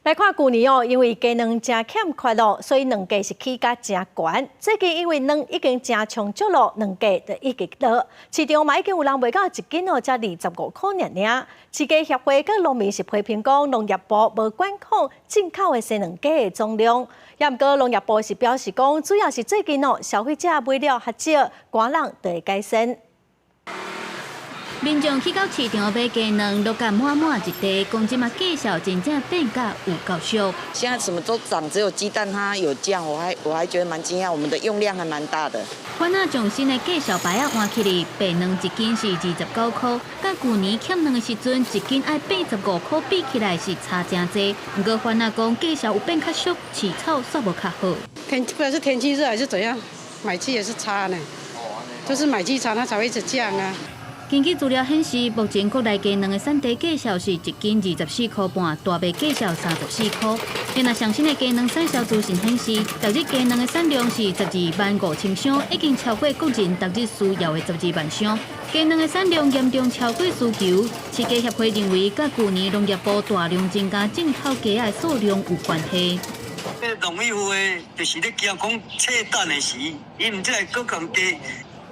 來看舊年哦，因為雞卵誠欠缺咯，所以卵價是起價誠懸。最近因為卵已經誠充足咯，卵價就一直落。市場嘛已經有人賣到一斤哦，才25箍爾爾。飼雞協會佮農民是批評講，農業部無管控進口的生卵雞的總量。也毋過農業部是表示講，主要是最近哦，消費者買了較少，寒冷就會改善。民眾去到市場買雞卵，落甲滿滿一袋，講這馬價數真正變甲有夠俗。現在什麼都漲，只有雞蛋它有降，我還覺得蠻驚訝，我們的用量還蠻大的。番仔上新的價數牌仔換起來，白卵一斤是29箍，佮舊年欠卵的時陣，一斤愛85箍比起來是差誠濟。毋過番仔講價數有變較俗，飼草煞無較好。天不知道是天氣熱還是怎樣，買氣也是差呢，就是買氣差，它才會一直降啊。根據資料顯示，目前國內雞卵的產地價數是一斤24箍半，大麥價數34箍。另外，上新的雞卵產銷資訊顯示，逐日雞卵的產量是12萬5千箱，已經超過國人逐日需要的12萬箱。雞卵的產量嚴重超過需求，飼雞協會認為，佮舊年農業部大量增加進口雞仔數量有關係。這農委會就是咧驚講切蛋的時，伊毋知會閣共雞，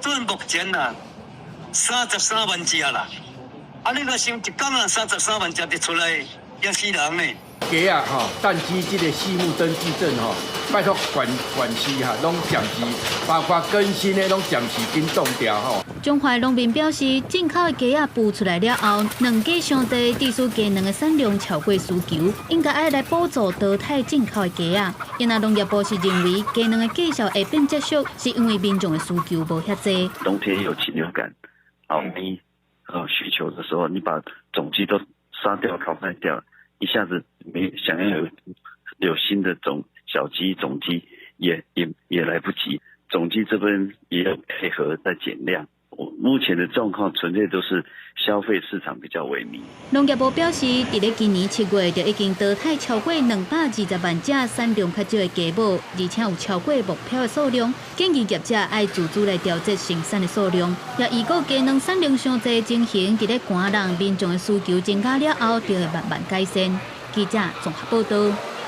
準目前啊。33萬隻啦，啊！你若想一工啊，三十三萬隻就出來，驚死人呢。雞仔吼，蛋雞這個細目登記證吼，拜託縣縣市哈，攏暫時，包括更新的攏暫時緊凍掉吼。中華農民表示，進口的雞仔孵出來了後，卵價傷低，致使雞卵的產量超過需求，應該愛來補助淘汰進口的雞仔。因為農業部是認為雞卵的價數會變這俗，是因為民眾的需求無遐濟。冬天有禽流感。好，你需求的時候，你把種雞都殺掉、淘汰掉，一下子沒想要有新的種小雞、種雞，也來不及。種雞這邊也有配合在減量。目前的狀況純粹都是消費市場比較萎靡。農業部表示，佇咧今年7月就已經淘汰超過220萬隻產量較少的雞母，而且有超過目標的數量。建議業者愛自主來調節生產的數量。也預估雞卵產量傷濟情形，佇咧寒冷民眾的需求增加了後，就會慢慢改善。記者綜合報道。